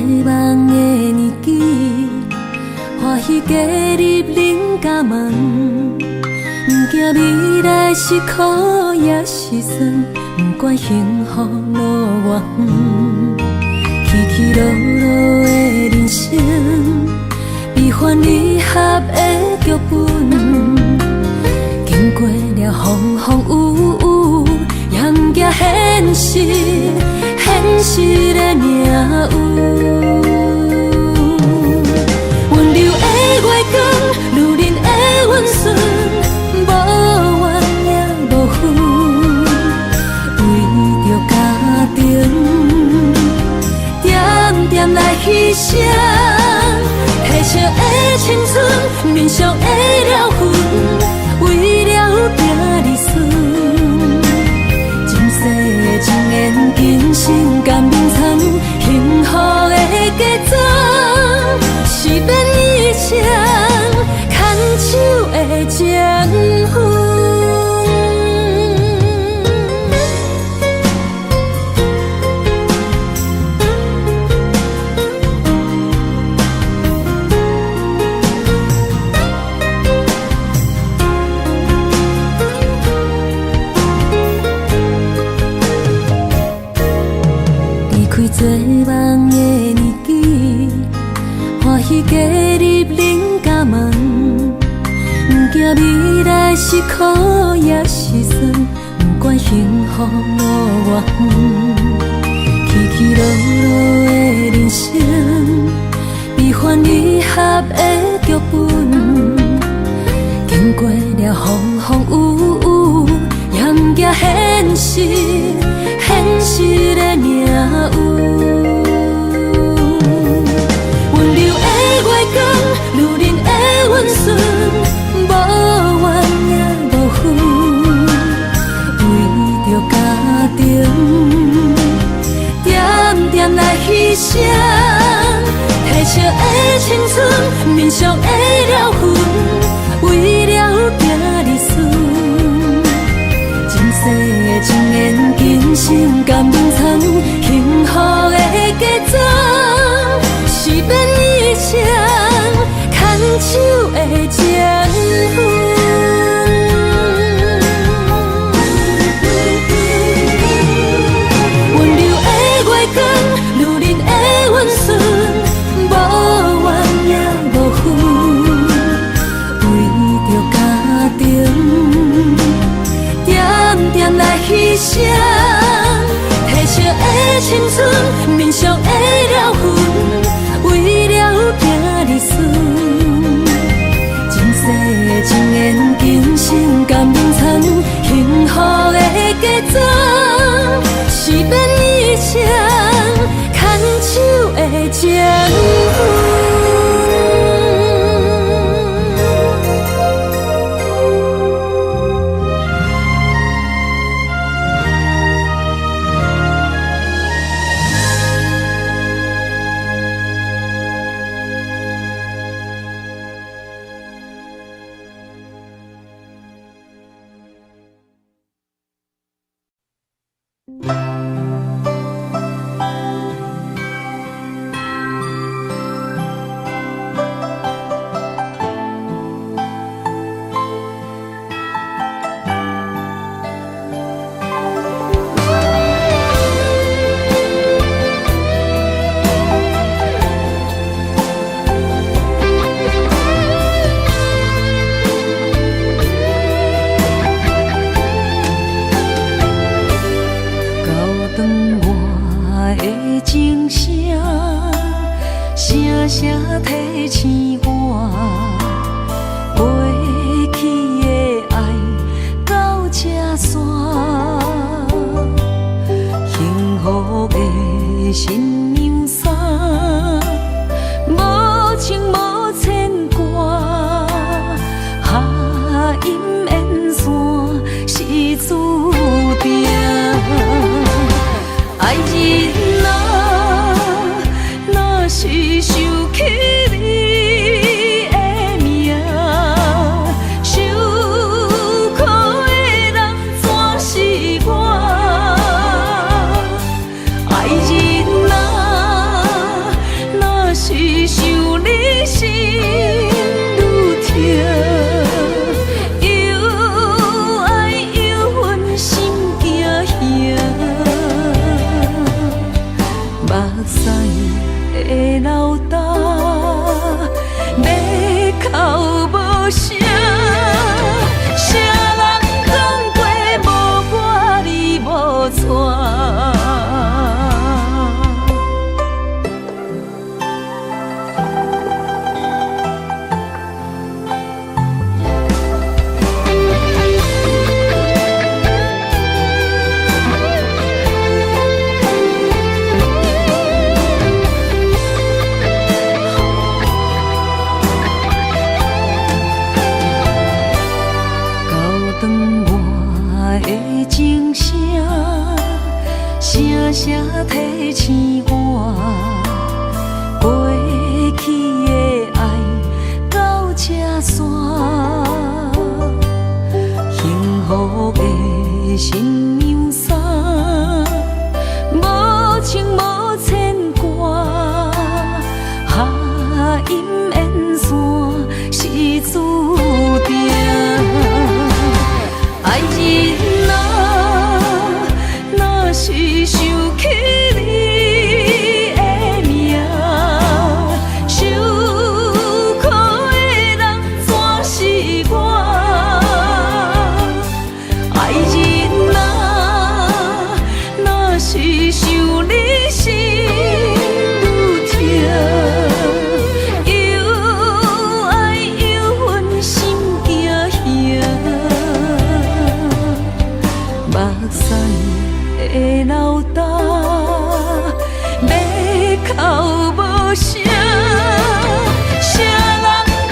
夢的年紀，歡喜加入人家門，毋驚未來是苦抑是酸，毋管幸福路偌遠，起起落落的人生，悲歡離合的劇本，經過了風風雨雨，也毋驚現實，現實的命運。溫柔的月光，女人的溫順，無怨也無恨，為著家庭，點點來犧牲，提升的青春，面上的療痕，為了囝兒孫。今世的情緣，今生甘眠藏，幸福的嫁妝，是勉強牽手的情分。離開做夢的年紀，歡喜加入人家門，毋驚未來是苦抑是酸，毋管幸福路偌遠，起起落落的人生，悲歡離合的劇本，經過了風風雨雨，也毋驚現實，現實的命運。溫柔的月光，女人的溫順，無怨也無恨，為著家庭，點點來犧牲，提升的青春，面上的療痕，為了囝兒孫。今世的情緣，今生甘眠藏，幸福的嫁妝，是勉強牽手的情分。溫柔的月光，女人的溫順，無怨也無恨，為著家庭，點點來犧牲，提升的青春，面上的療痕，為了囝兒孫。今世的情緣，今生甘眠藏，幸福的嫁妝，是勉強牽手的情分。交斷我的情聲，聲聲提醒我，過去的愛到這煞，幸福的新娘衫，無情無牽掛，合音緣線是注定。愛人啊，若是想起你的名，受苦的人怎是我？愛人啊，流干，欲哭無聲。啥人講過無我你無娶？到断我的情声，声声提醒我，過去的愛到這煞，幸福的新娘衫，無情無牽掛，合陰緣線是注定。愛人啊，若是想起你的名，受苦的人怎是我？愛人啊，若是想你心愈痛，又愛又恨心驚嚇。目屎會流干，欲哭無聲。啥人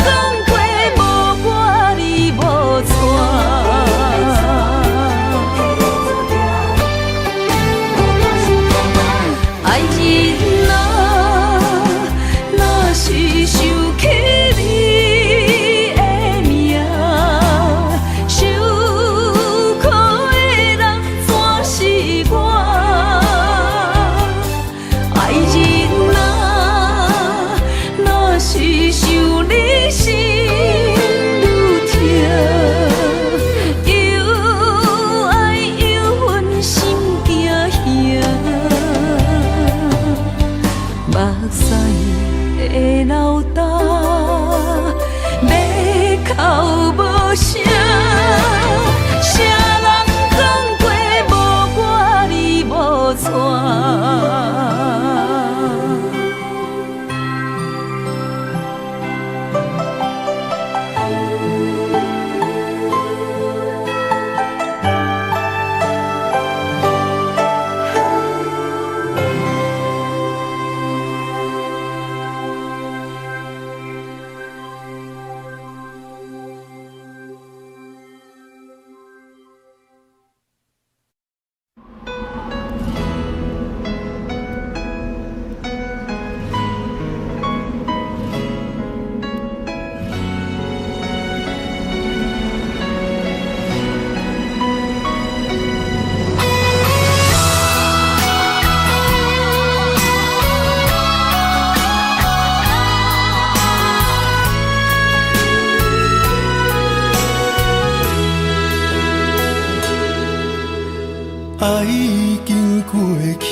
講過無我你無娶？愛人啊，若是想起你的名，受苦的人怎是我？愛人啊，若是想你心愈痛，又愛又恨心驚嚇。目屎會流干，欲哭無聲。啥人講過無我你無娶？愛已經過去，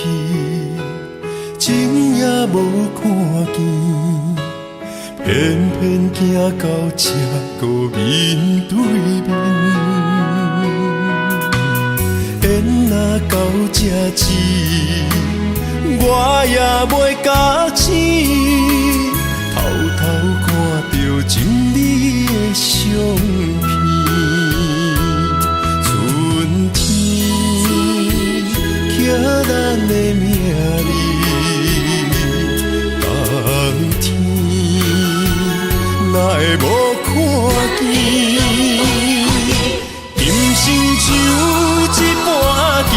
情也無看見，偏偏行到這閣面對面。緣若到這止，我也袂咬舌，偷偷看著真美的相片。春天刻咱的名字，冬天哪會無看見？今生像一盤棋，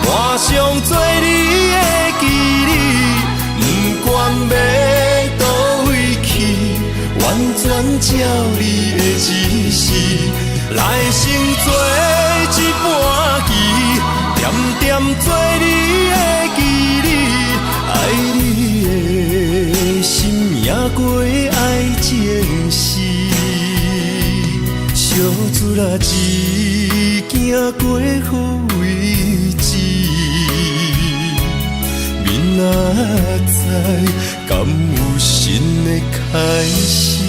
盤上做你的棋子，不管欲佗位去，完全照你的指示，來生做一盤棋，恬恬做你的棋子，愛你的心贏過愛情時，相撮仔一行過好位置，面仔知，敢有新的開始？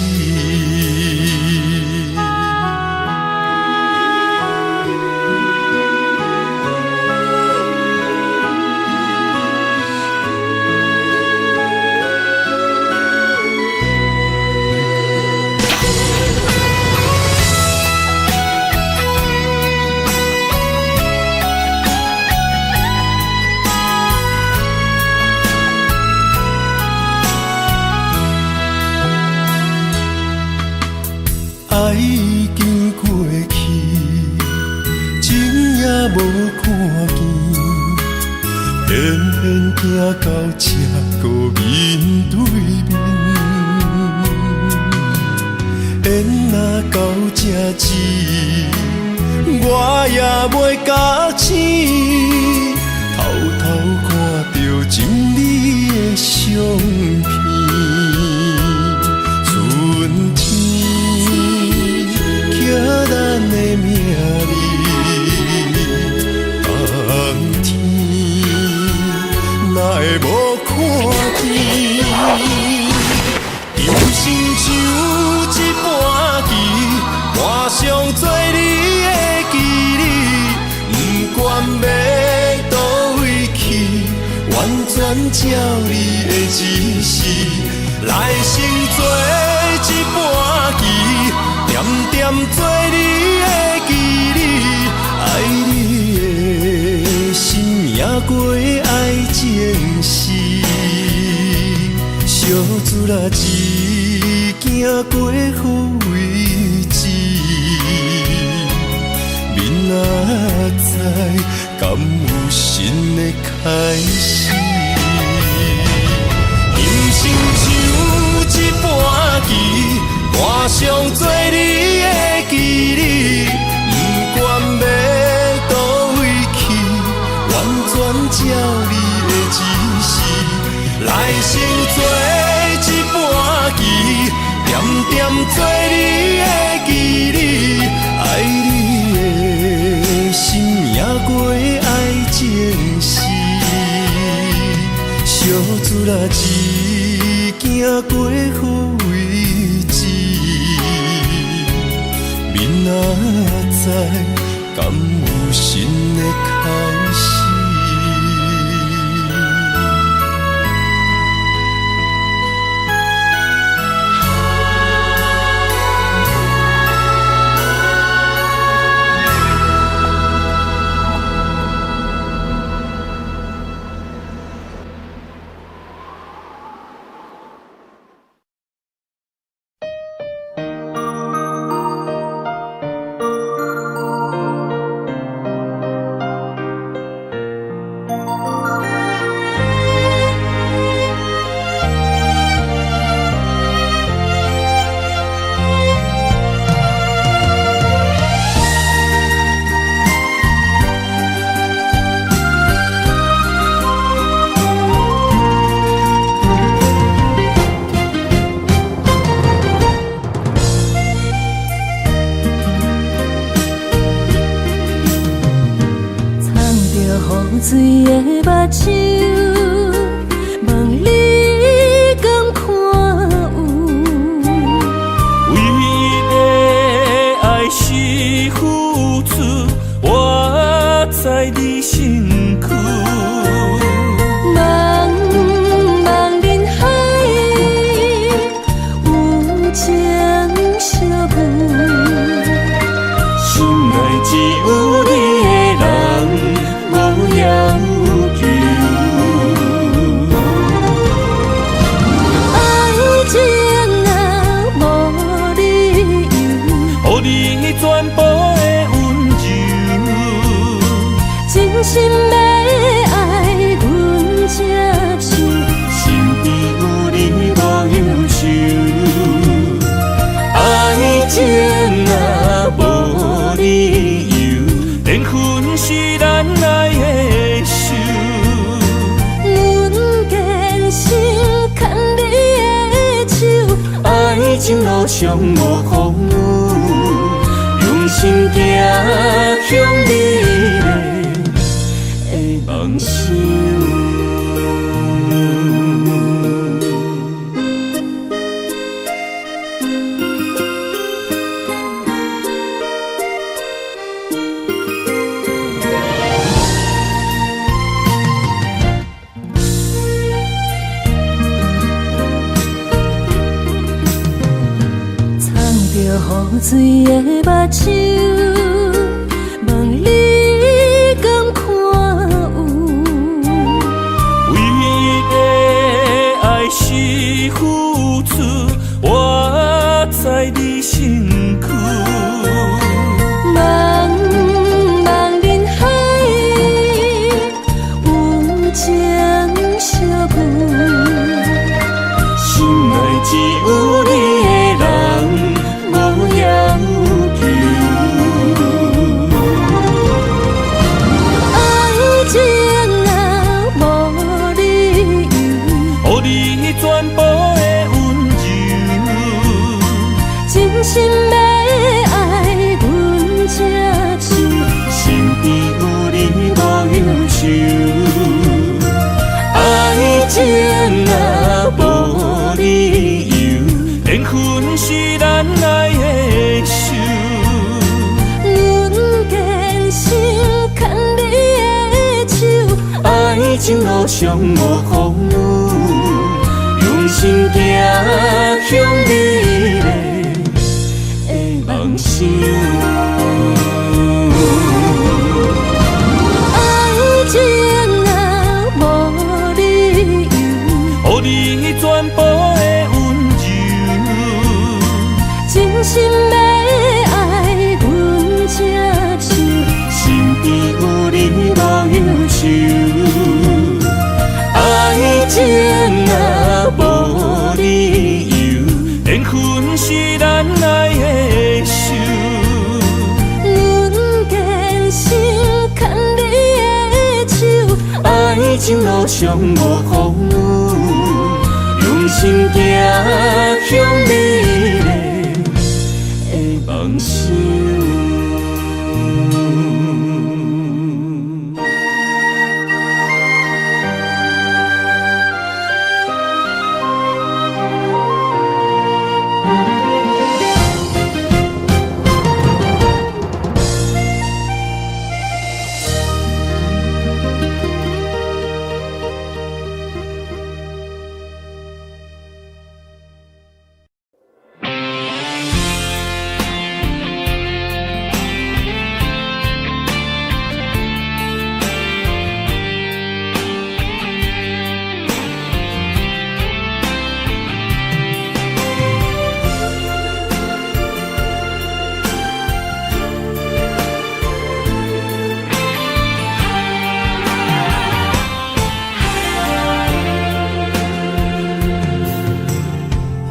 愛已經過去，情也無看見，偏偏行到這閣面對面。緣若到這止，我也袂覺醒，偷偷看著情你的相片，春天。刻咱的名字，冬天哪會無看見？人生像一盤棋，盤上做你的棋子，不管欲佗位去，完全照你的指示，來生做一盤棋。恬恬做你的棋子，愛你的心贏過愛情時，小自若只行過予為止，明仔載敢有新的開始？人生像一盤棋。盤上做你的棋子，不管欲佗位去，完全照你的指示，來生做一盤棋，恬恬做你的棋子，愛你的心贏過愛情時，小自若只行過予為止。明仔載敢有新的開始？水的目睭，問你敢看有？唯一的愛是付出，活在你身軀。茫茫人海，有情相遇，心內只有你的人，無要求。愛情啊，無理由，予你全部的溫柔，真心的愛，阮接受。身邊有你無憂愁。愛情啊，無理由，緣分是咱愛的仇。阮堅心牽你的手，愛情路上無風雨，用心行向你的夢想。雨水的目睭，望你敢看有？唯一的愛是付出，活在你身軀。茫茫人海，有情相遇。心內只有你的人，無要求。愛情啊，無理由，予你全部的溫柔。真心欲愛阮這手，身邊有你無憂愁。愛情啊，無理由，緣分是咱愛的仇。阮堅心牽你的手，愛情路上無風雨，用心行向美麗的夢想。愛情啊，無理由，予你全部的溫柔。真心欲愛阮這手，身邊有你無憂愁。愛情啊，無理由，緣分是咱愛的仇。阮堅心牽你的手，愛情路上無風雨，用心行向美麗的夢想。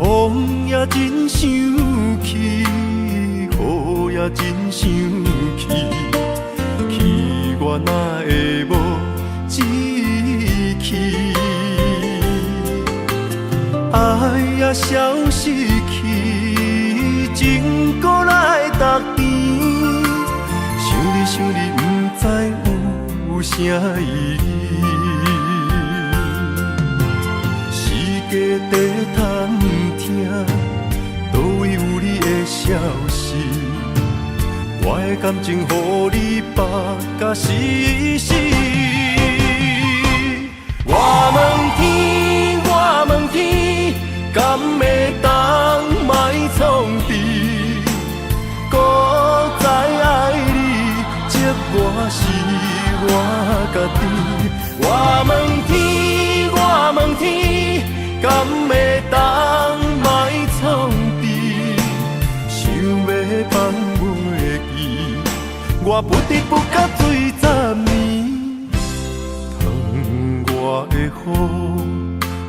風也真生氣，雨也真生氣，氣我哪會無志氣？愛也消失去，情閣來逐甜。想你想你，毋知有啥意義。世界在探聽，佗位有你的消息？我的感情予你縛甲死死。我問天，我問天，敢會當莫創治？閣再愛你，折磨是我家己。我問天，我問天，敢會當莫創治？想欲放袂記，我不知不覺醉十年。窗外的雨，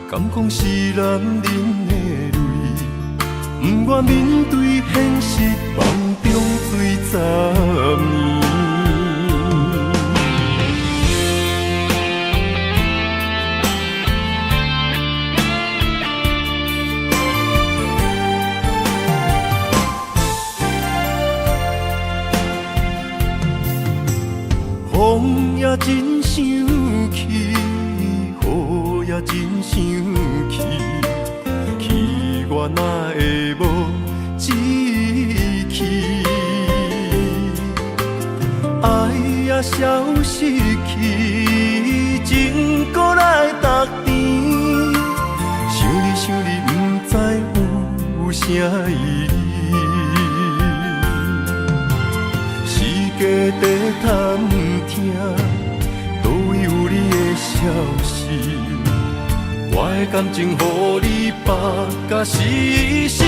敢講是男人的淚？不願面對現實，夢中醉十年。風也真生氣，雨也真生氣，氣我哪會無志氣？愛也消失去，情閣來逐甜。想你想你，毋知有啥意義。在探聽，佗位有你的消息？我的感情予你縛甲死死。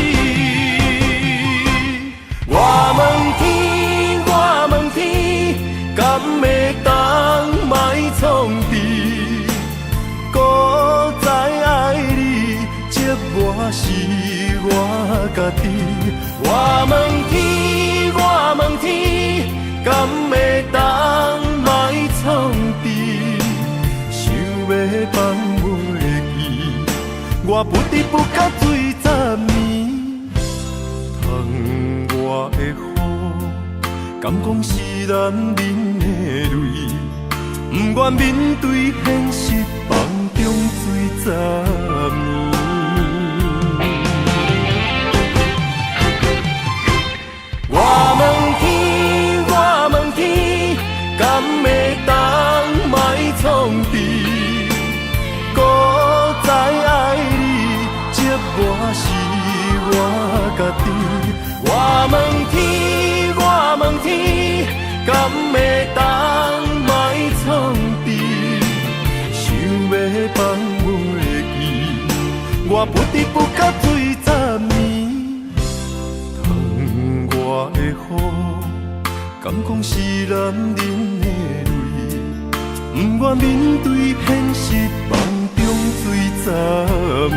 我問天，我問天，敢會當莫創治？搁再愛你，折磨是我家己。我問天，我問天，敢會當莫創治？想欲放袂記，我不知不覺醉十暝。窗外的雨，敢講是男人的淚？不願面對現實，放中醉十暝。我問天，我問天，敢會當莫創治？搁再愛你，折磨是我家己。我問天，我問天，敢會當莫創治？想欲放袂記，我不知不覺醉十暝。窗外的雨，敢講是男人的淚？不願面對現實，夢中醉十暝。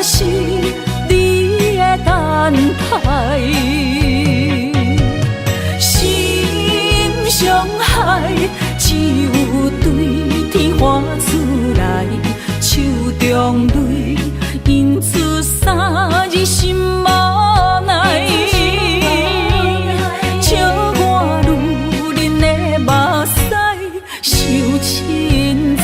是你的等待。看出來，手中淚印出三字心無奈。笑我女人的目屎傷凊彩。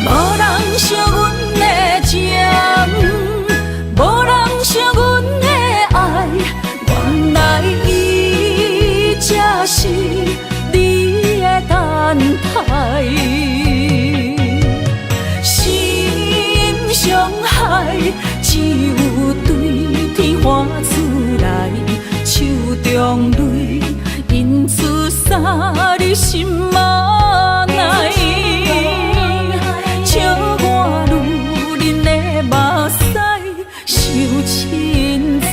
無人惜阮的情，無人惜阮的愛，原來伊才是你的等待。心傷害，只有對天喊出來，手中淚印出三字心無奈。笑我女人的目屎傷凊彩。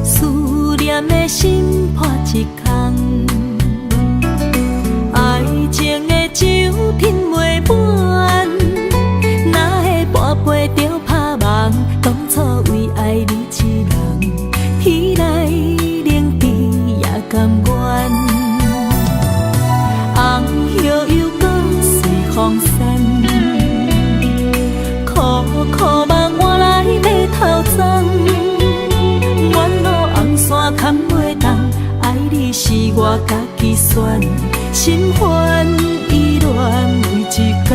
思念的心破一空，愛情的酒品袂滿，哪會半杯就拍夢？當初為愛你一人，天來冷治也甘願。紅葉又閣隨風散，苦苦夢換來白頭鬃。沿路紅線牽袂動，愛你是我家己選，心煩意亂每一工。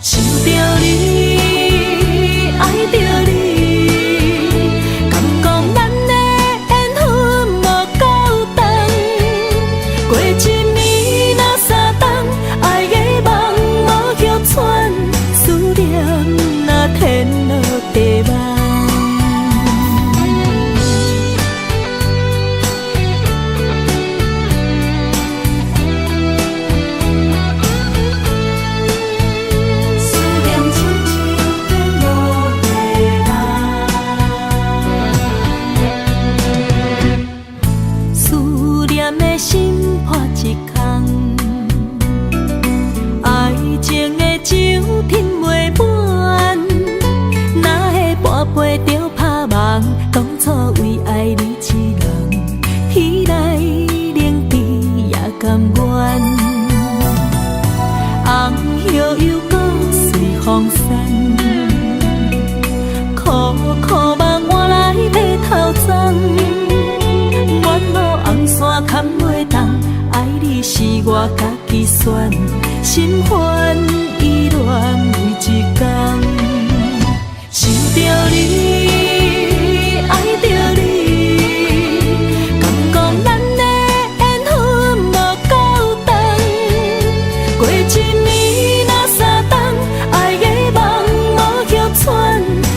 想著你，愛著你，感覺咱的緣分無夠長。過一暝若三冬，愛的夢無歇喘，思念若天落地網。思念親像天落地網。思念的心破一空，愛情的酒品袂滿，哪會半杯就拍夢？當初為愛你一人，天來冷治也甘願。紅葉又閣隨風散，苦苦夢換來白頭鬃。沿路紅線牽袂動，愛你是我家己選，心煩意亂每一工。想著你，愛著你，感覺咱的緣分無夠長。過一暝若三冬，愛的夢無歇喘，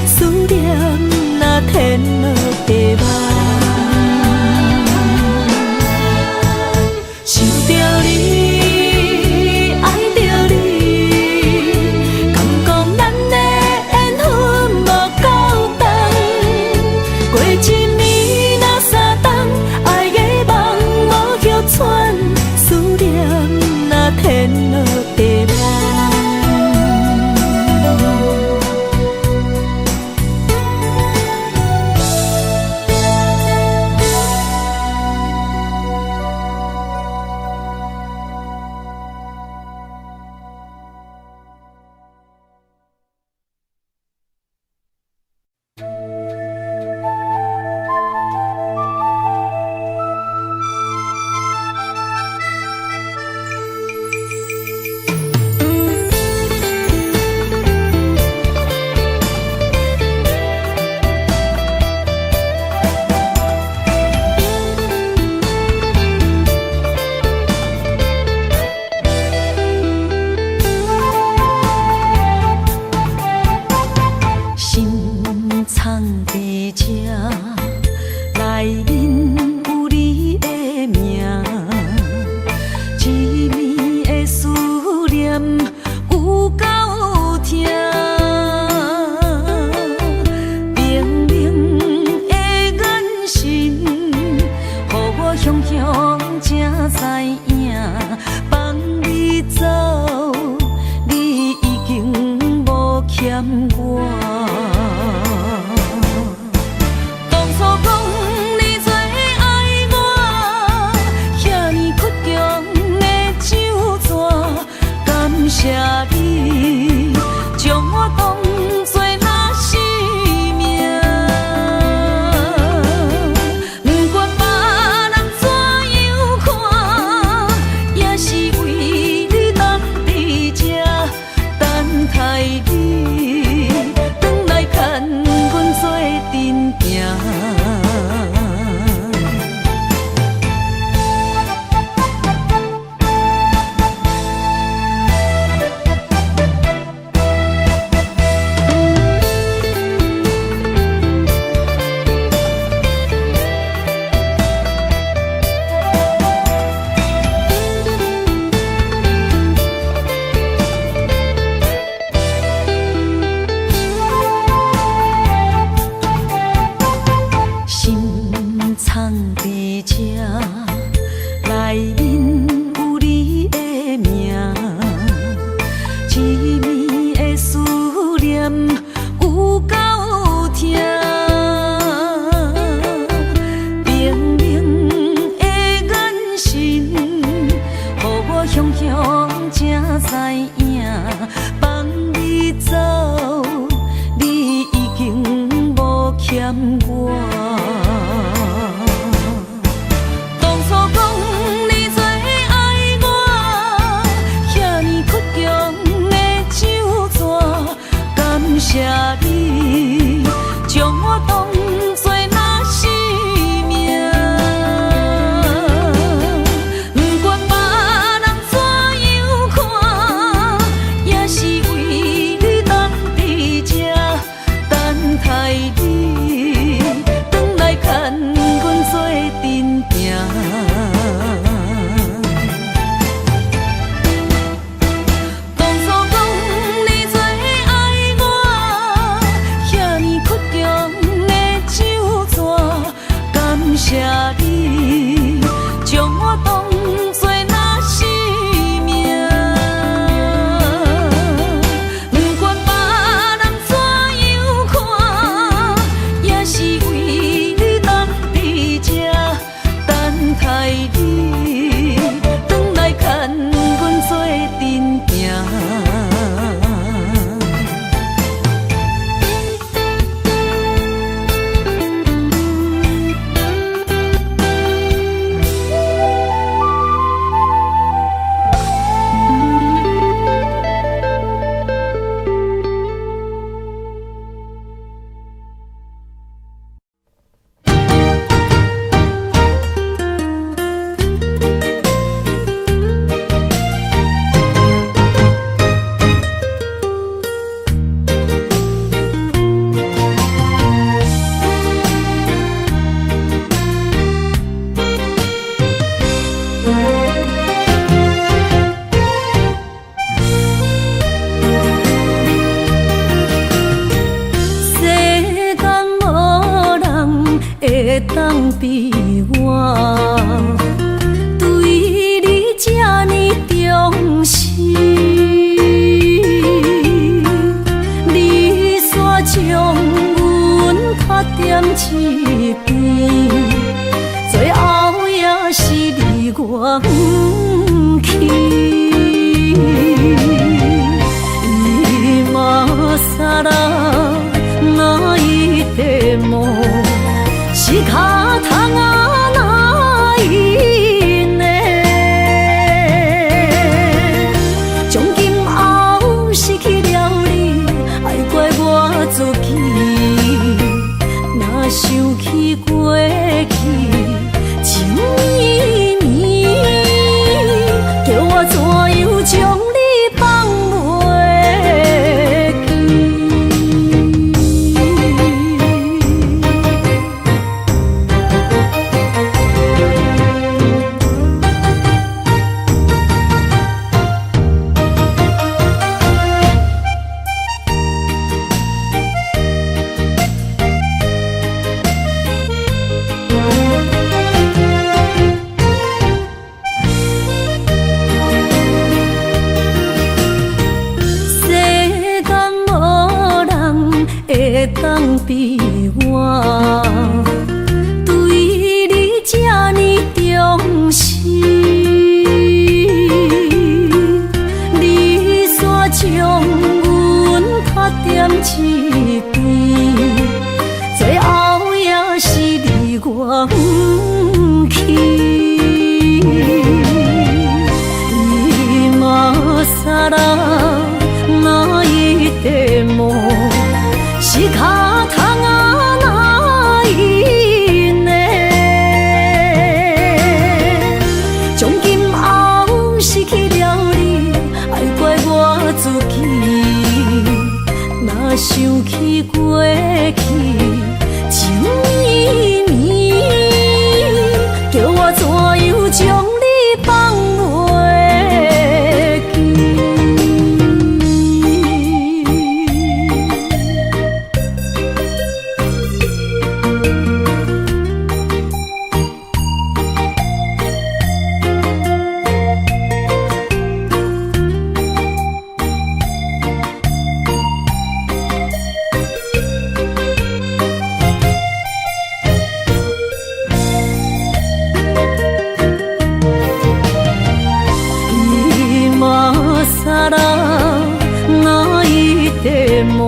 思念若天落地網。想著你，愛著你，感覺咱的緣分無夠長。過一暝若三冬，愛的夢無歇喘，思念若天落地我。當初講你最愛我，遐爾倔強的酒紙，感謝你將我當作若是命。不管別人怎樣看，也是為你等佇這，等待你轉來牽阮做陣行。心藏佇這，內面有你的名，一暝的思念有夠疼，冰冷的眼神，予我雄雄才知影，放你走，你已經無欠我。當初講你最愛我，遐爾倔強的酒紙，感謝你將我當作若是命。不管別人怎樣看，也是為你等佇這，等待你轉來牽阮做陣行。當初講你最愛我，遐爾倔強的酒紙，感謝你將我當作若是命。不管別人怎樣看，也是為你等佇這，等待你轉來牽阮做陣行。世間無人會當比我，對你這呢重視。你煞將阮拍踮一邊，最後也是離我遠去。今更泣いても仕方が会當比我對你這呢重視？你煞將阮拍踮一邊，最後也是離我遠去。今更泣いても仕方がないね。從今後失去了你，愛怪我自己。若想起過去情綿綿，叫我怎樣將你放袂記？今更泣いても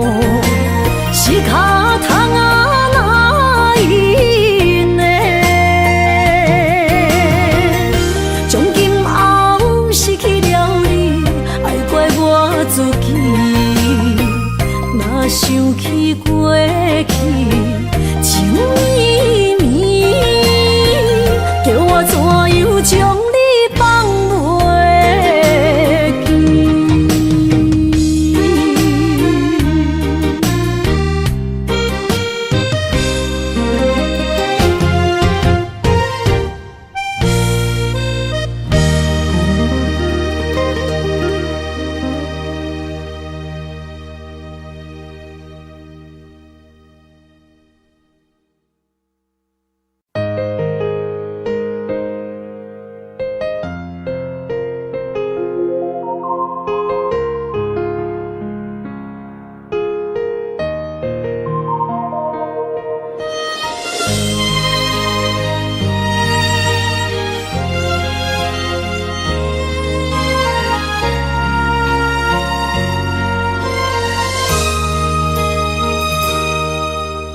仕方がないね。從今後失去了你，愛怪我自己。若想起過去情綿綿，叫我怎樣將你放袂記？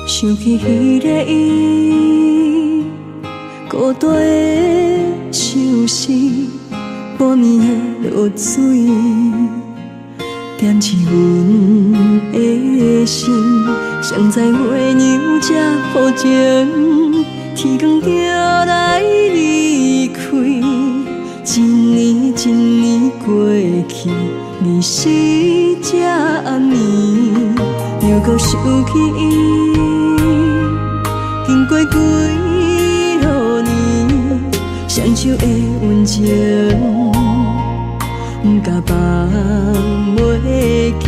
想起彼个伊，孤單的相思，半暝的露水，點醒阮的心。誰知月娘這薄情，天光就來離開。一年一年過去，你是這暗暝，又閣想起伊。經過幾若年，雙手的溫情，毋敢放袂記。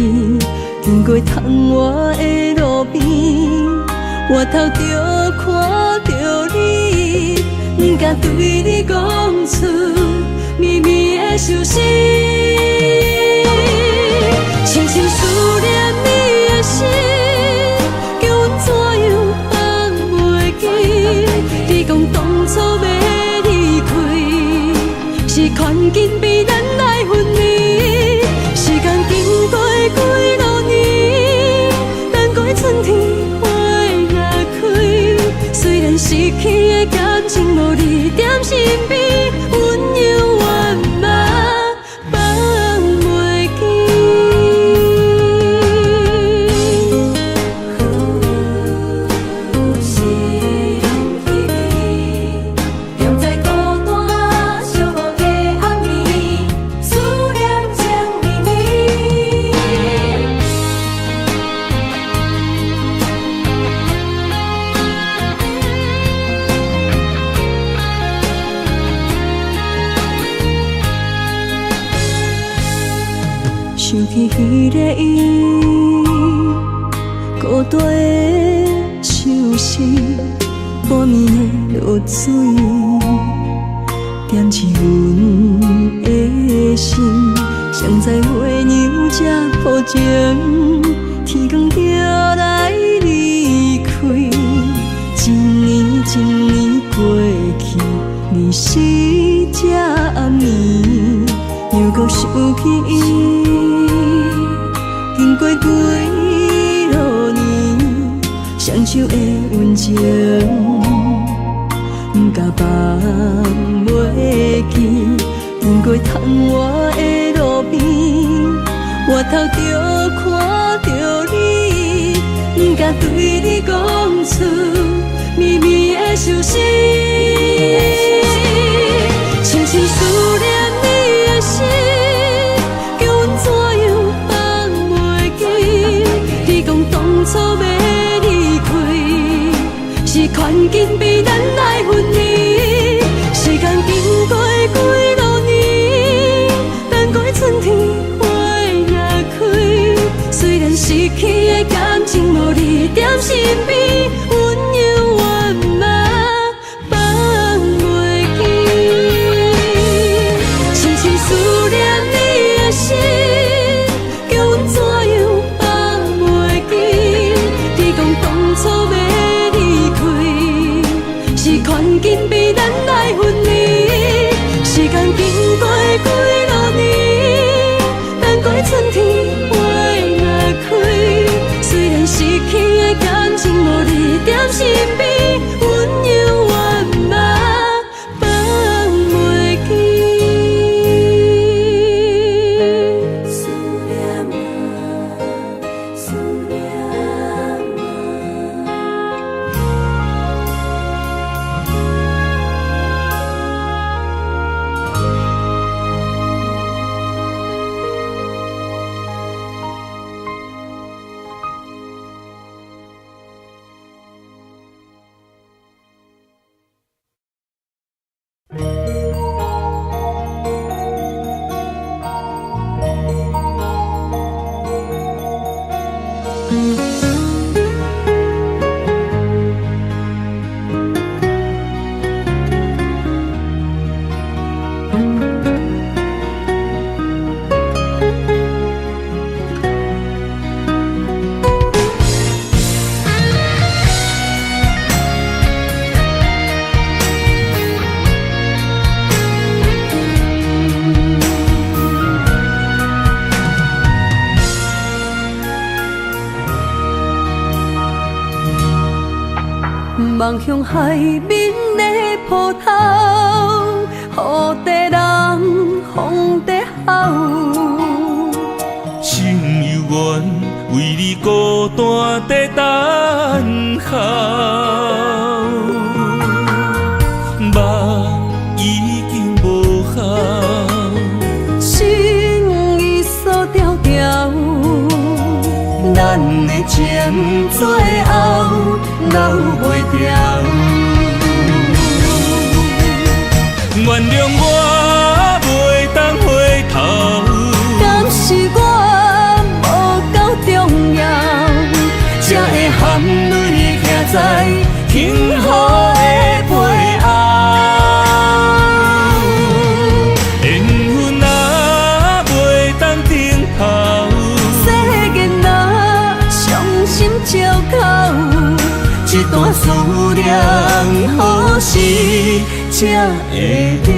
經過窗外的路邊，回頭就看著你，毋敢對你講出绵绵的相思。深深思念你的心，叫阮怎樣放袂記？你講當初欲離開，是環境逼咱來分離。時間經過幾若年，等過春天花若開，雖然失去的感情無你踮身邊，阮猶原嘛放袂記。心稀微，踮在孤單寂寞的暗暝，思念情綿綿。想起彼个伊，孤單的相思，半暝的露水，點醒阮的心。誰知月娘這薄情，天光就來去，經過幾落年，雙手的溫情，毋敢放袂記。經過窗外的路邊，回頭就看著你，毋敢對你講出秘密的相思。深深思念你的心，叫阮怎樣放袂記？你講當初欲離開，是環境逼咱來分離。時間經過幾落年，等過春天花若開，雖然失去的感情無你踮身邊，阮猶原嘛放袂記。深深思念你的心，叫阮怎樣放袂記？你講當初欲離開，是環境逼咱來分離。時間經過幾落年，等過春天花若開，雖然失去的感情無你踮身邊，阮猶原嘛放袂記。思念啊，思念啊。望向海面的波濤，雨在人，風在吼。心猶原為你孤單在等候，夢已經無效，心意鎖牢牢，咱的情最後留袂牢。原諒我袂當回頭，敢是我無夠重要，才會含淚徛在幸福的背後。緣分啊，袂當頂頭，世間啊，傷心借口，這段思念何時才會了？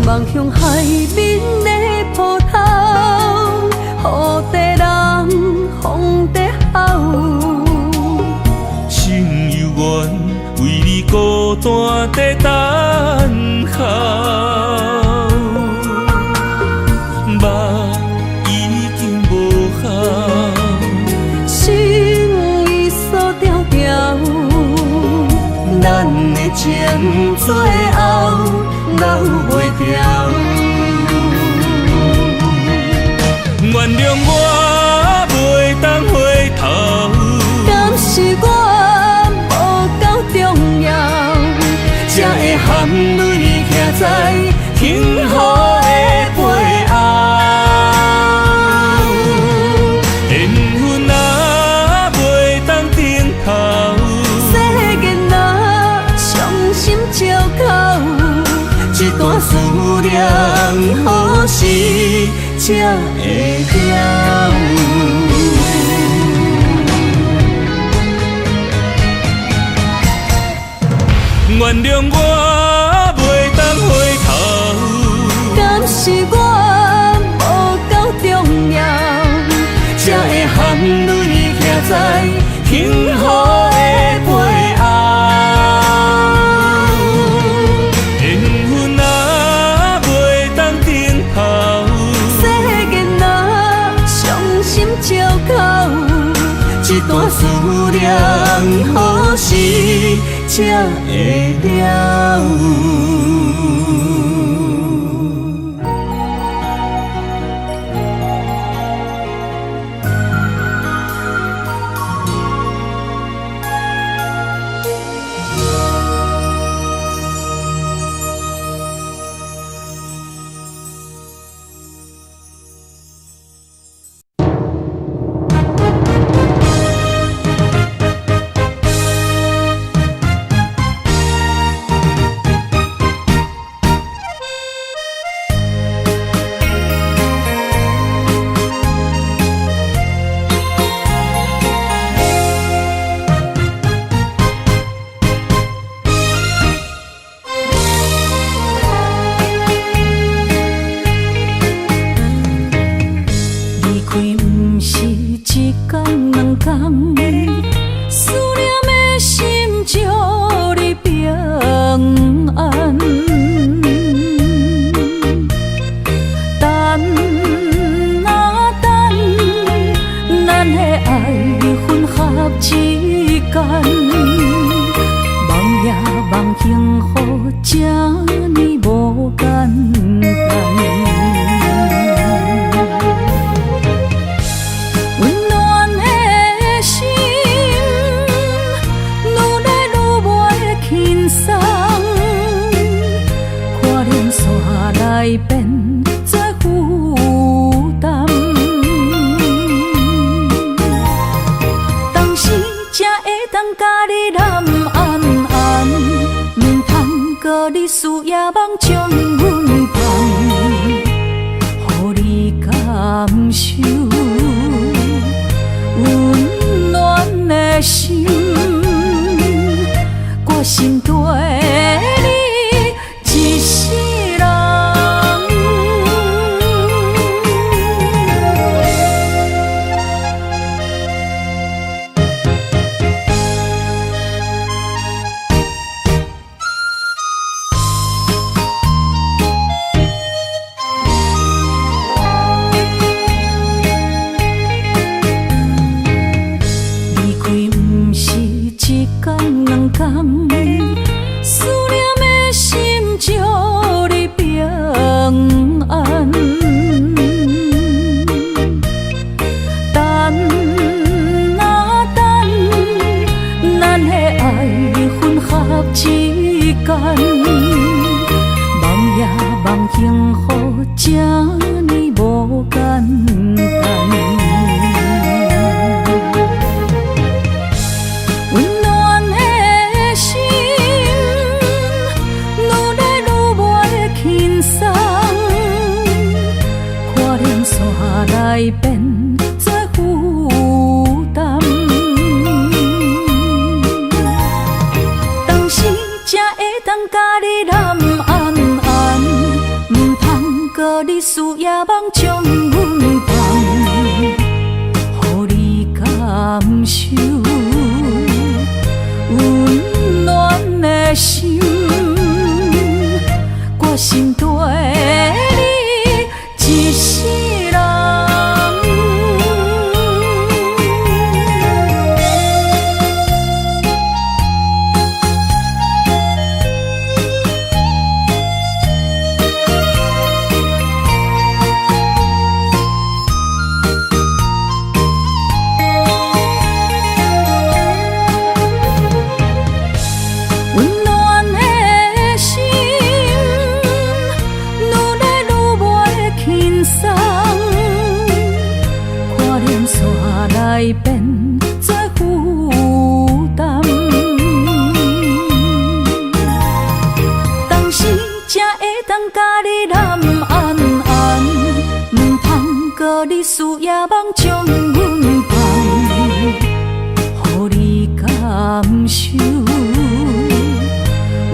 望向海面的波濤，雨在人，風在吼。心猶原為你孤單在等候，夢已經無效，心意鎖牢牢，咱的情最後留袂牢。原諒我袂當回頭，敢是我無夠重要，才會含淚徛在幸福的背後。緣分啊，袂當頂頭，才會了。原諒我袂當回頭，敢是我無夠重要，才會含淚徛在幸福的背後。緣分啊，袂當等候，世間啊，傷心借口，這段思念何時才會了？溫暖的心，愈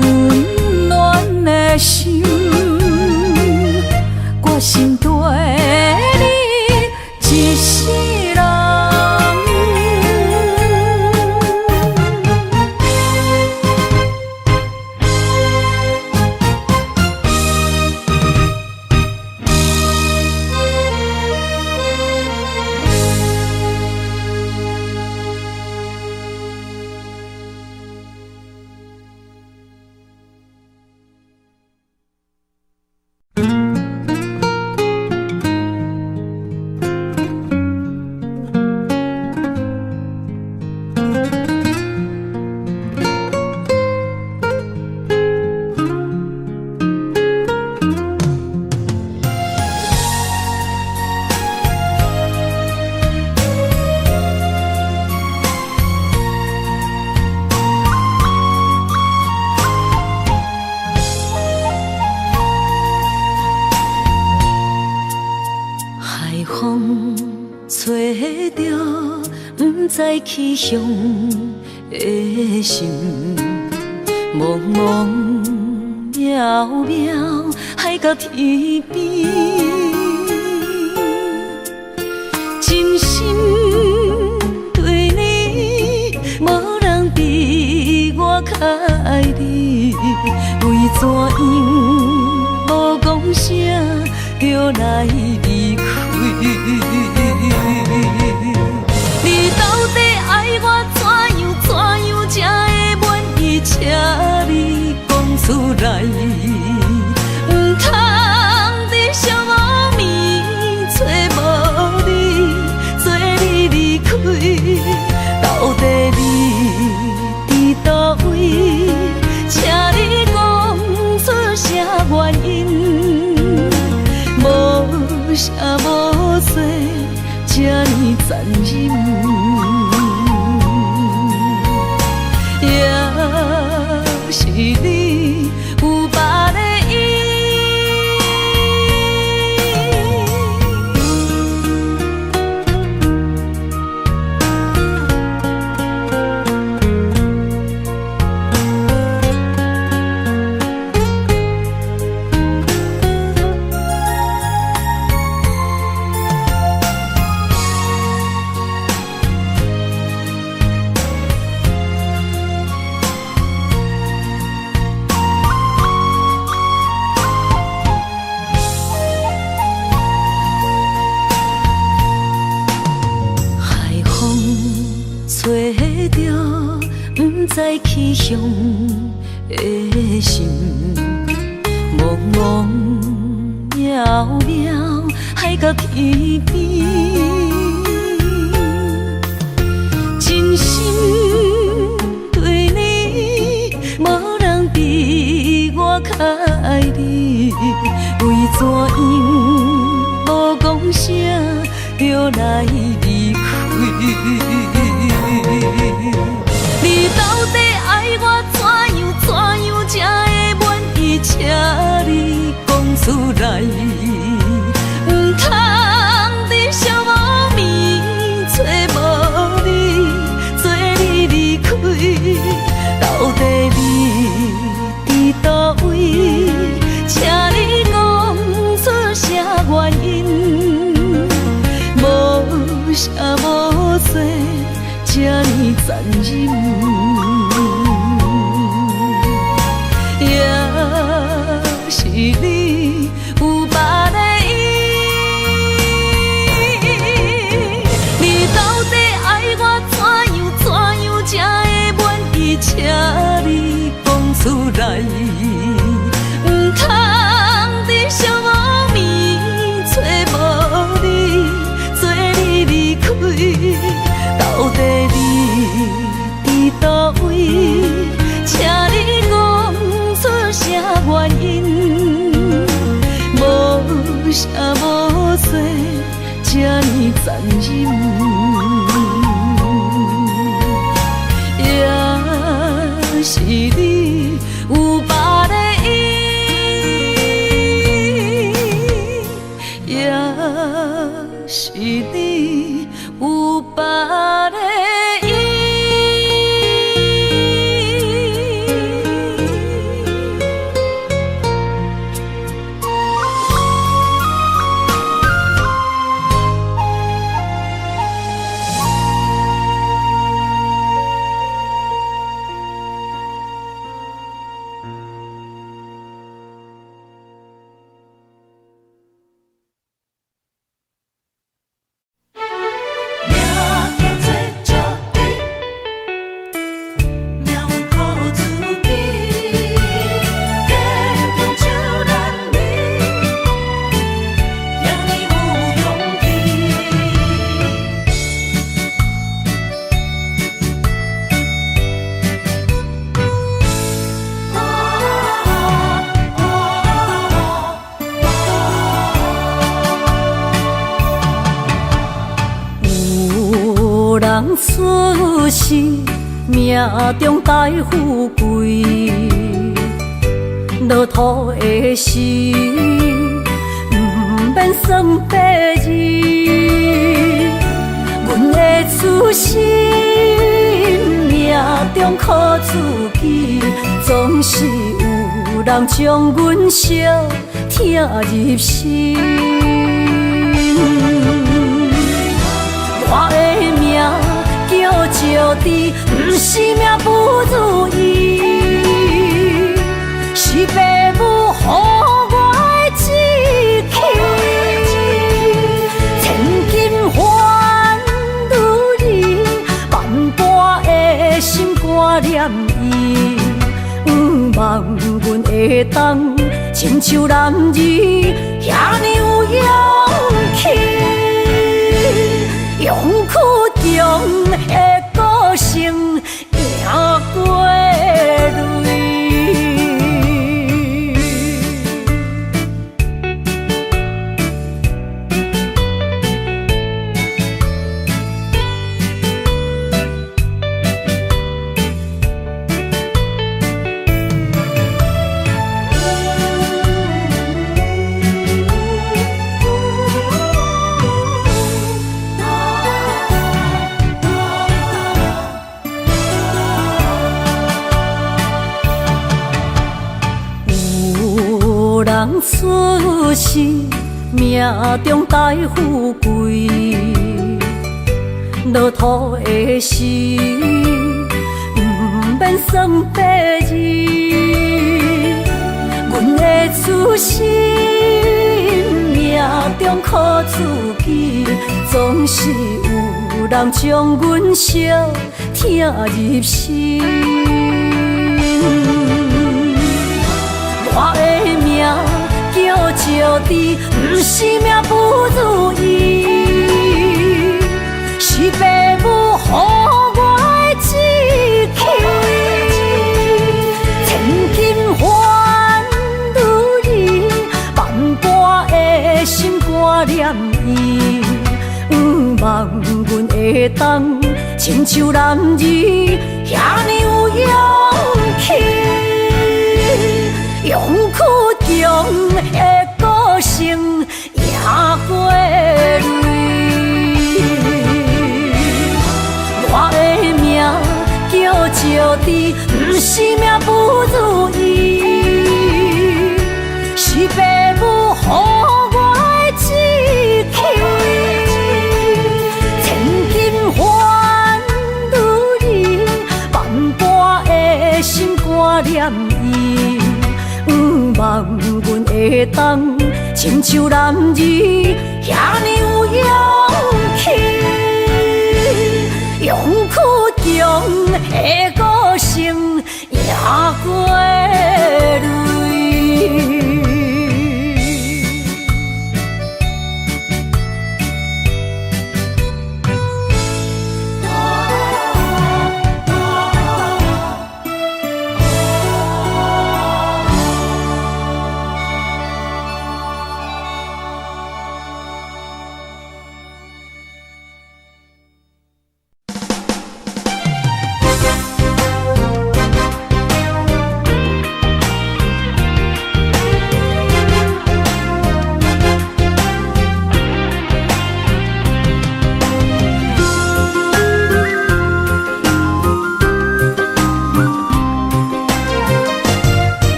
溫暖的心，決心綴你一世人。海風吹著，不知去向的心，茫茫渺渺，海角天邊，真心對你，無人比我較愛你，為怎樣無講聲就來離開？你到底愛我怎樣怎樣才會滿意？請你講出來，毋通伫寂寞暝找無你，做你離開。到底你佇佗位？請你講出啥原因？無聲無說，這呢殘忍，也是你有別个意。海風吹著，不知去向的心，茫茫渺渺，海角天邊，真心對你，無人比我較愛你，為怎樣無講聲就來離開？你到底愛我怎樣怎樣才會滿意？請你講出來，毋通佇寂寞暝找無你，做你離開。到底你佇佗位？請你講出啥原因？無聲無說，這呢殘忍，也是你有別个意。你到底愛我怎樣怎樣才會滿意？請你講出來，毋通佇寂寞暝找無你，做你離開。到底你佇佗位？請你講出啥原因？無聲無說，這呢殘忍，也是你有別个意，也是你有別个意。出世，命中帶富貴，落土的時，毋免算八字。阮的出身，命中苦自己，總是有人將阮相疼入心。我的命叫石智，毋是命不如意，是爸母予我的志氣。千金還女兒，萬般的心肝念伊，向望阮會當親像男兒遐爾有勇氣。勇氣強的個性，贏過淚。有人出世，命中帶富貴，落土的時，毋免算八字。阮的出身，命中苦自己，總是有人將阮相疼入心。我的命叫石智，毋是命不如意，是爸母予我的志氣。千金還女兒，萬般的心肝念伊，向望阮會當親像男兒遐爾有勇氣。勇氣強的個性，贏過淚。我的命叫石智，毋是命不如意，是爸母予我的志氣。千金還女兒，萬般的心肝念伊，向望阮會當親像男兒遐爾有勇氣。勇氣強的個性，贏過淚。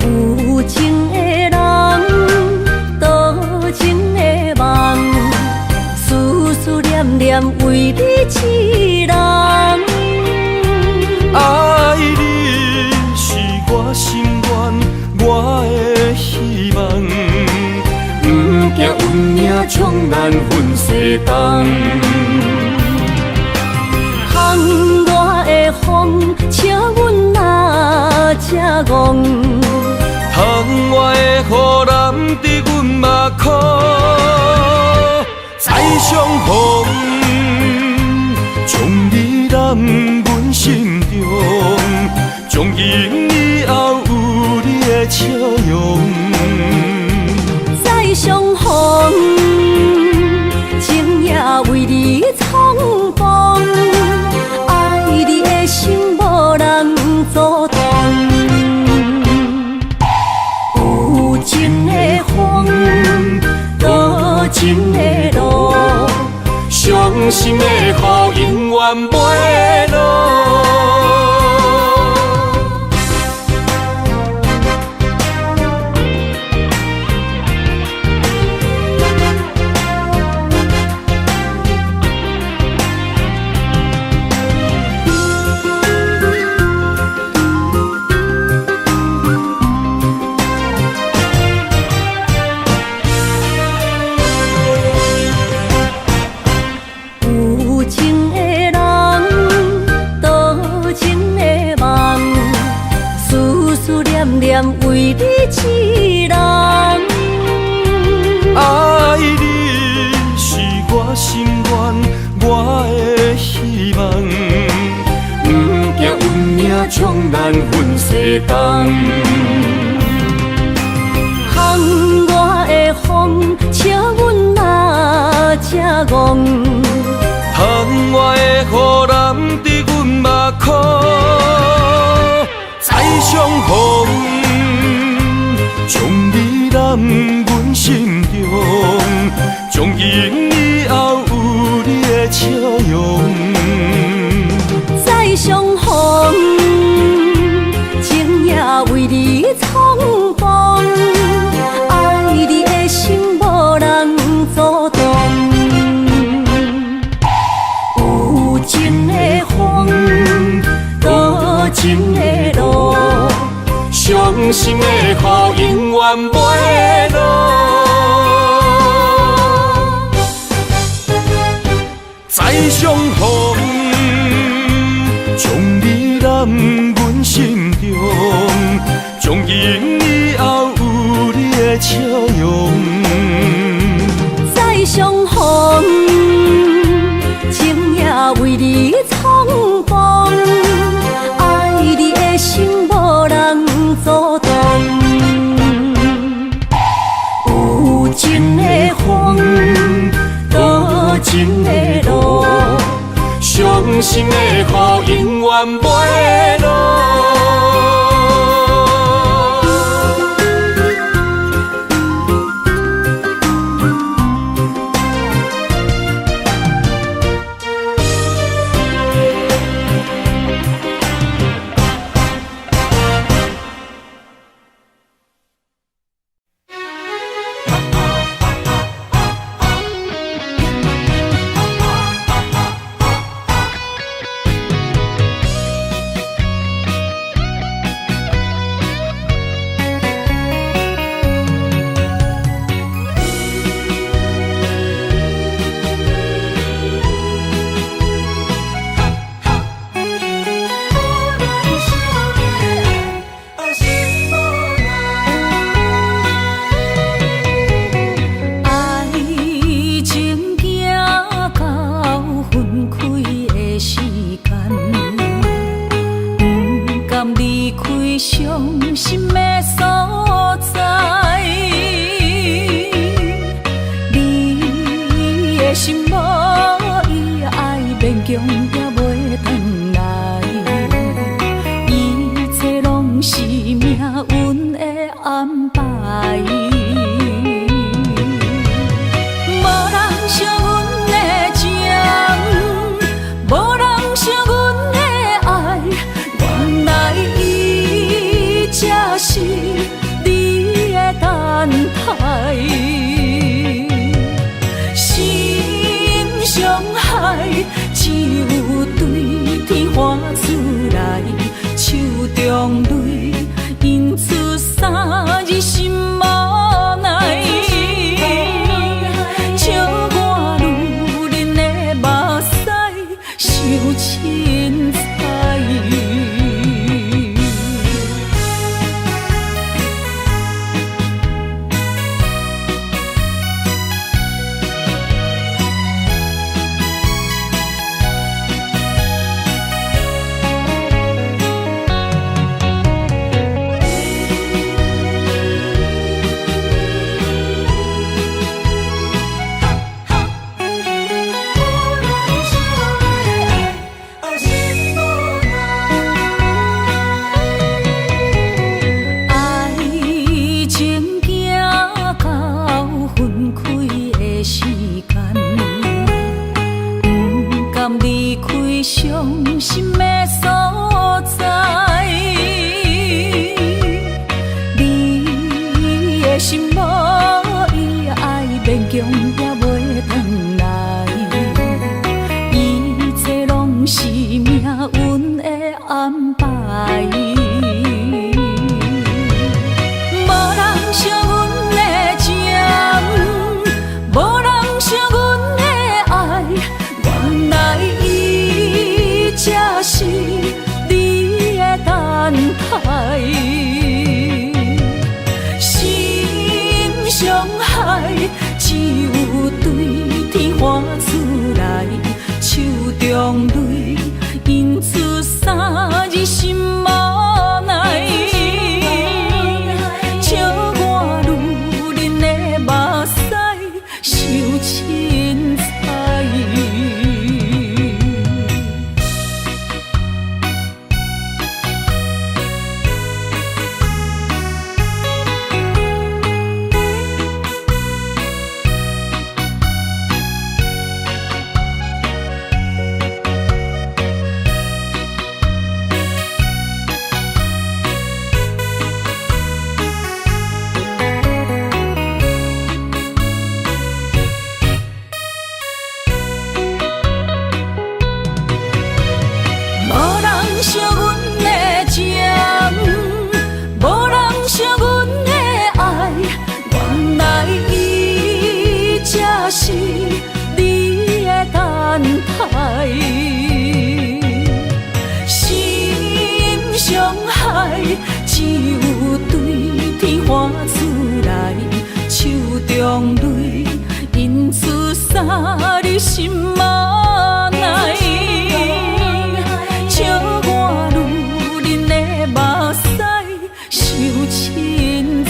有情的人，多情的夢，思思念念為你一人。愛你是我心願，我的希望。不驚運命將咱分西東。窗外的風，請阮若這戇。窗外的雨淋得阮目眶，再相逢，將你揽阮心中，從今以後有你的笑容。再相逢，傷心的雨永遠袂落。有情的人，多情的夢，思思念念為你一人。愛你是我心願，我的希望。不驚運命將咱分西東。窗外的風，笑阮若這戇。窗外的雨淋伫阮目眶，再相逢，將你攬阮心中，從今以後有你的笑容。再相逢，情也為你衝動，愛你的心無人阻擋。有情的風，多情的路，傷心的雨永遠袂落。再相逢，將你攬阮心中，從今以後有你的笑容。再相逢，情也為你衝動，愛你的心無人阻擋。有情的風，多情的路，傷心的雨永遠袂落。愛情行到分開的時間，不甘離開傷心的所在。你的心無伊愛，勉強也袂轉來，一切攏是命運的安排。無人惜阮的情，無人惜阮的愛，原來伊才是你的等待。心傷害，只有對天喊出來，手中淚引出三日心無奈。笑我女人的目屎傷凊彩。你傷心的所在。你的心無伊愛，勉強也袂轉來。一切攏是命運的安排。無人惜阮的情，無人惜阮的愛，原來伊才是你的等待。心傷海，只有對天喊出來，手中淚映出三字心無奈。笑我女人的目屎傷凊彩。無人惜阮的情，無人惜阮的愛，原來伊才是你的等待。心傷海，只有對天喊出來，手中淚映出三字心無奈。笑我女人的目屎傷凊彩。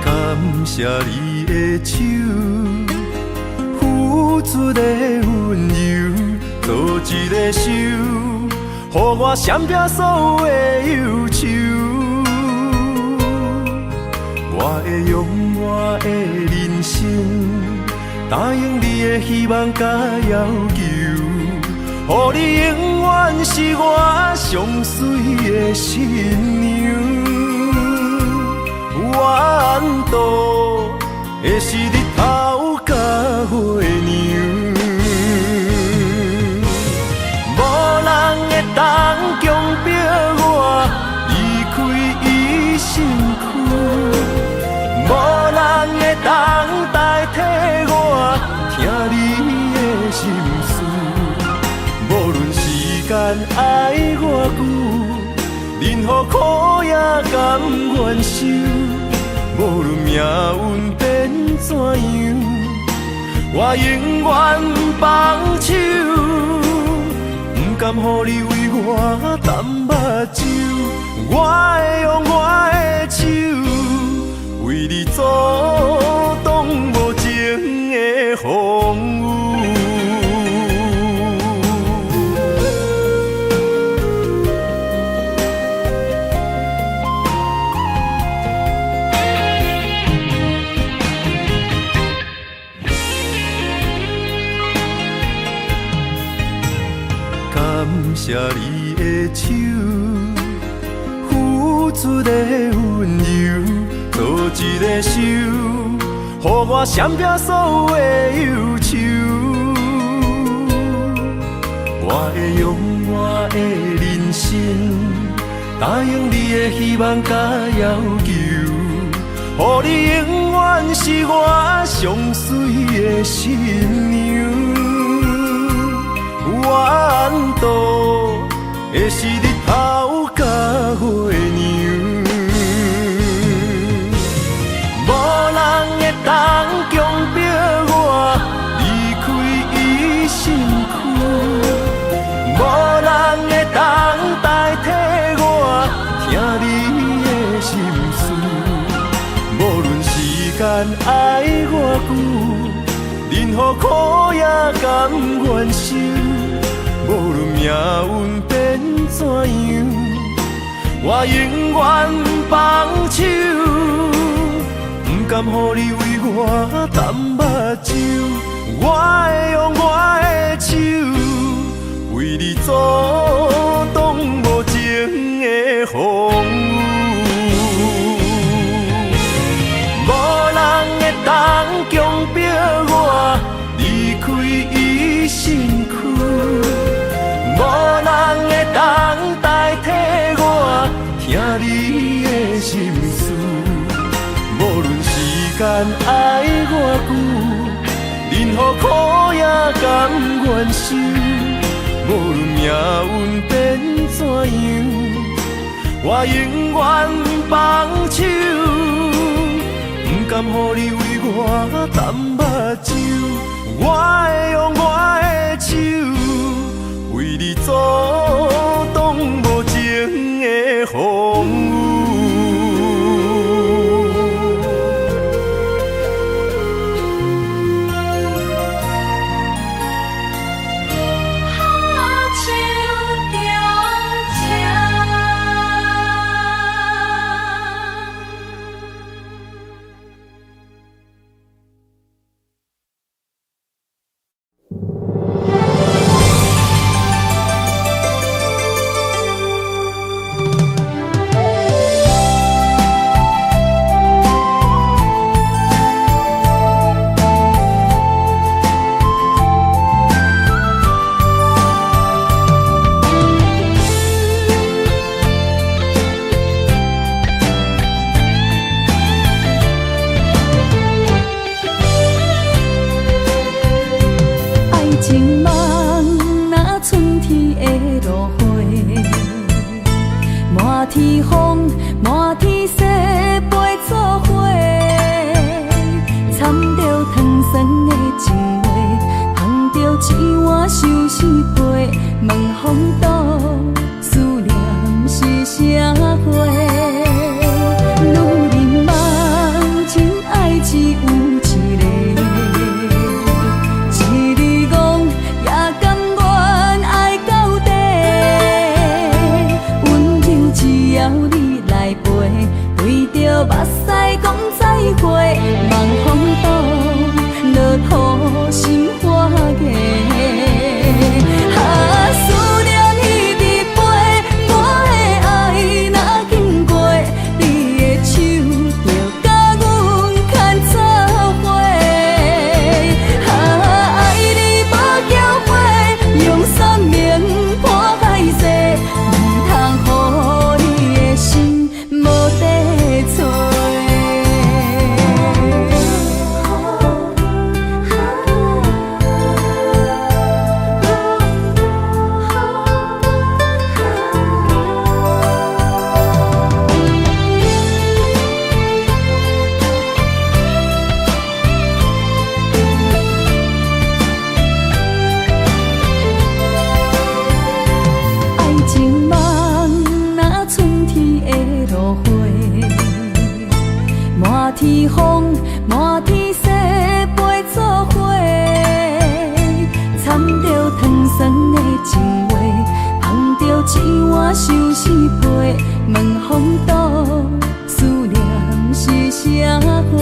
感謝你的手，付出的溫柔，做一个手，予我閃避所有的憂愁。我會用我的人生，答應你的希望佮要求，予你永遠是我上媠的新娘。怨度的是日頭佮月娘，無人會當強迫我離開伊身軀，無人會當代替我聽你的心事。無論時間愛偌久，任何苦也甘願受。無論命運變怎樣，我永遠放手，不甘予你為我澹目睭。我會用我的手，為你阻擋無情的風雨。感謝你的手，付出的溫柔，做一个手，予我閃避所有的憂愁。我會用我的人生，答應你的希望佮要求，予你永遠是我上媠的新娘。怨度的是日頭佮月娘，無人會當強迫我離開伊身軀，無人會當代替我聽你的心事。無論時間愛偌久，任何苦也甘願受。無論命運變怎樣，我永遠放手，不甘予你為我澹目睭。我會用我的手，為你阻擋無情的風雨。無人會當強迫我離開伊身軀，無人會當代替我聽你的心事。無論時間愛偌久，任何苦也甘願受。無論命運變怎樣，我永遠放手，不甘予你為我澹目睭。我會用我的手，為你阻擋無情的風雨。黑手中情。愛情夢若春天的露水，滿天風，滿天雪飛做伙，掺著糖酸的情話，捧著一碗相思杯，問風度思念是啥貨？女人夢真愛只有一个。一日戇也甘願愛到底，溫柔只要你來陪，對著目屎講再會，望風度落土心花芽。啊，思念彼直飛，我的愛若經過，你的手就共阮牽做伙。啊，愛你無後悔，用生命破海誓，毋通予你的心無地揣。愛情夢若春天的露水，滿天風，滿天雪飛做伙，掺著糖酸的情話，捧著一碗相思杯，問風度思念是啥貨？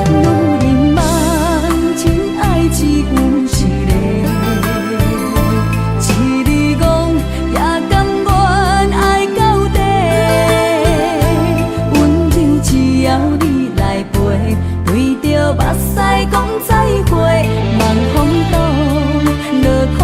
女人夢真愛只有一个。一日戇也甘願愛到底，溫柔只要你來陪，對著目屎講再會，望風度落土。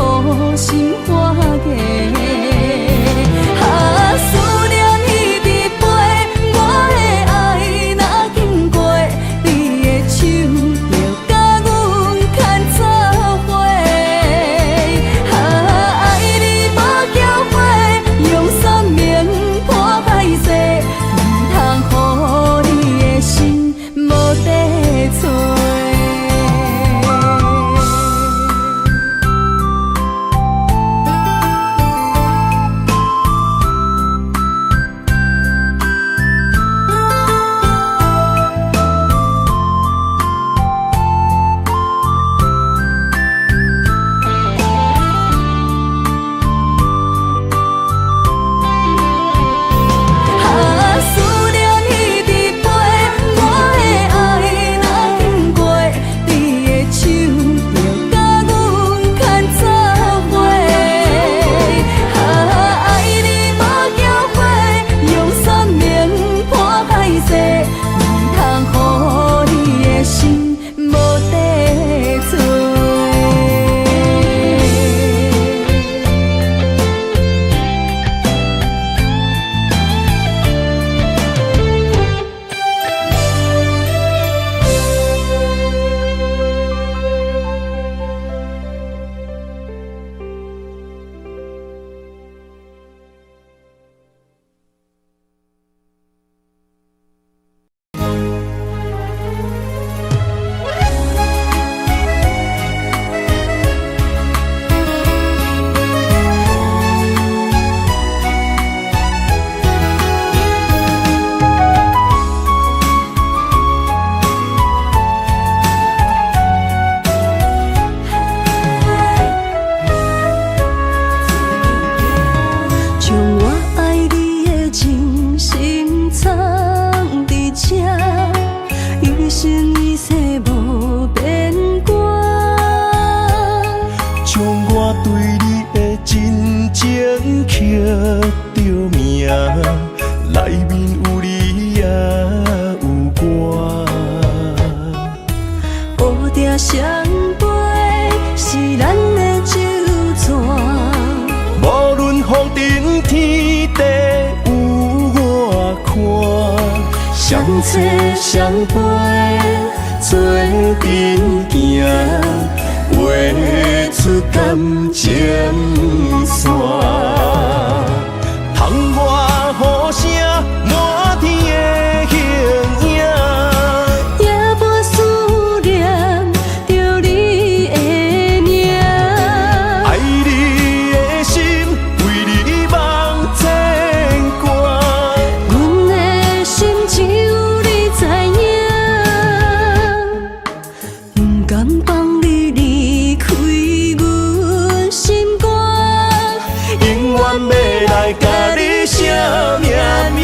刻著名，內面有你也有我。烏蝶相飛是咱的酒泉，無論風塵天地有偌寬，相找相陪做陣行，畫出感情線。窗外雨聲，滿天的形影，夜半思念著你的名。愛你的心，為你茫牽掛。阮的心只有你知影，不甘放你離開阮心肝。永遠欲來共你寫命名。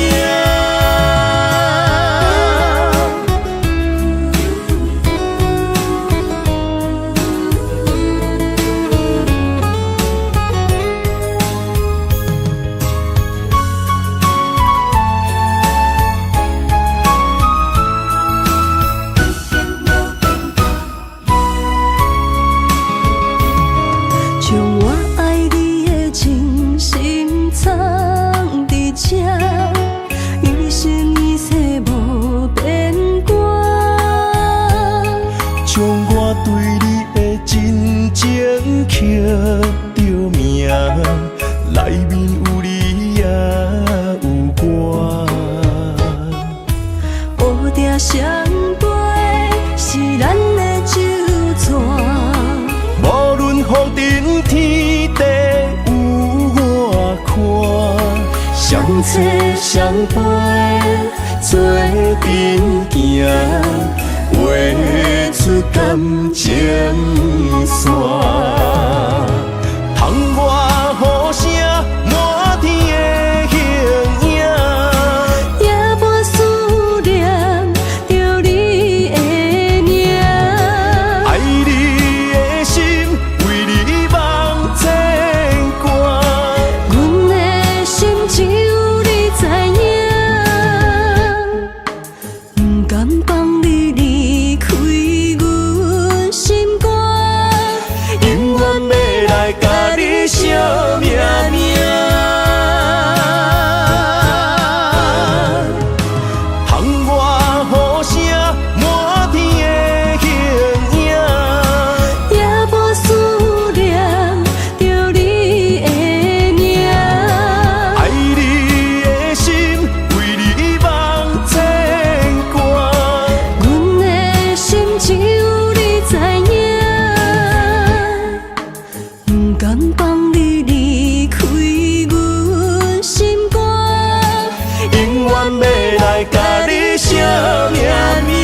將我愛你的真心藏佇這，一生一世無變卦。將我對你的真情刻著名，內面有你也有我。烏蝶相飛是咱的酒泉，無論風塵天地有偌寬，相找相陪做陣行，畫出感情線。窗外雨聲，滿天的形影，夜半思念著你的名。愛你的心，為你茫牽掛。阮的心只有你知影，不甘放你離開阮心肝。永遠欲來共你寫命名。窗外雨聲，滿天的形影，夜半思念著你的名。愛你的心，為你茫牽掛。阮的心只有你知影，不甘放你離開阮心肝。永遠欲來共你寫命名。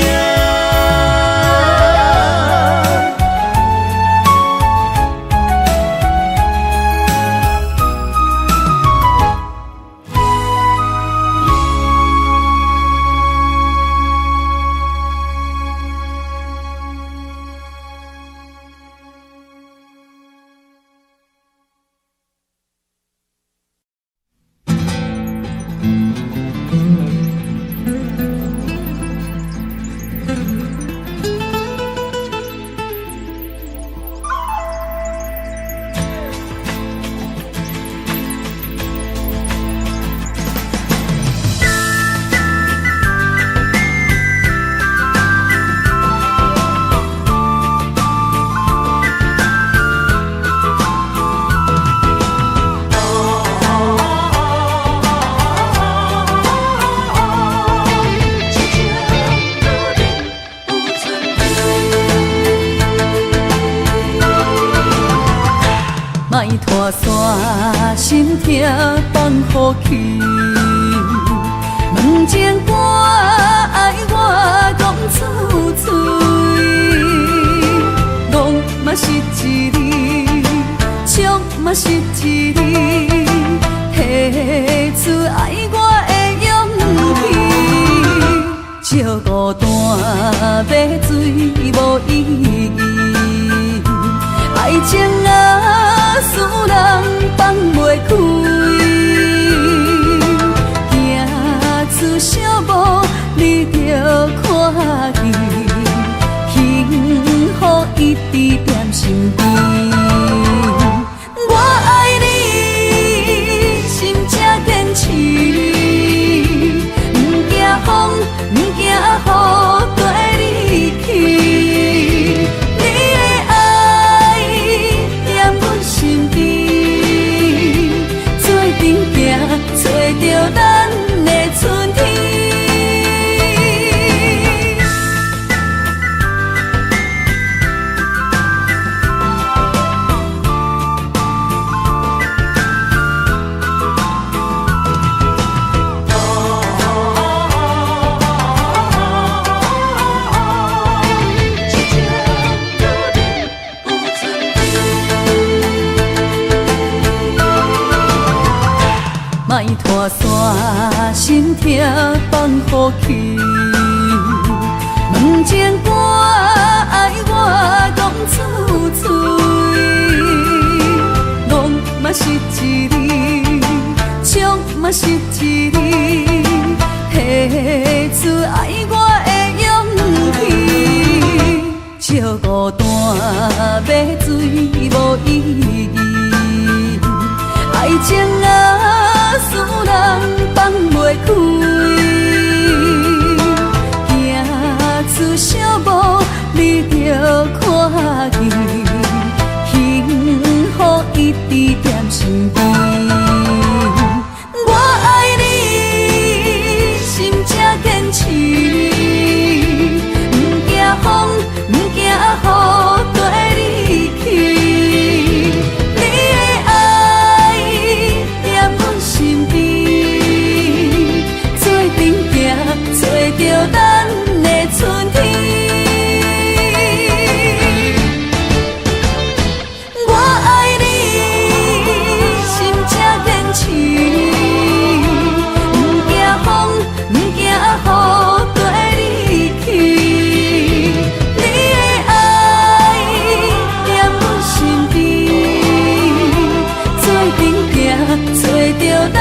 莫拖线，心痛放予去。问情歌愛我講出嘴，戆嘛是一字，笑嘛是一字，提出愛我的勇氣。借孤單買醉無意義，愛情啊，使人放袂開。莫拖線，心痛放予去。問情歌愛我講出嘴，戇嘛是一理，衝嘛是一理，提出愛我的勇氣。借孤單買醉無意義，愛情啊，使人放袂開，行出小步你就看見，幸福一直踮身邊。我愛你，心才堅持，毋驚風，毋驚雨，綴你去。你的愛踮阮身邊，做陣行，揣著咱的春天。我愛你，心才堅持，毋驚風，毋驚雨，綴你去。你的愛踮阮身邊，做陣行，揣著咱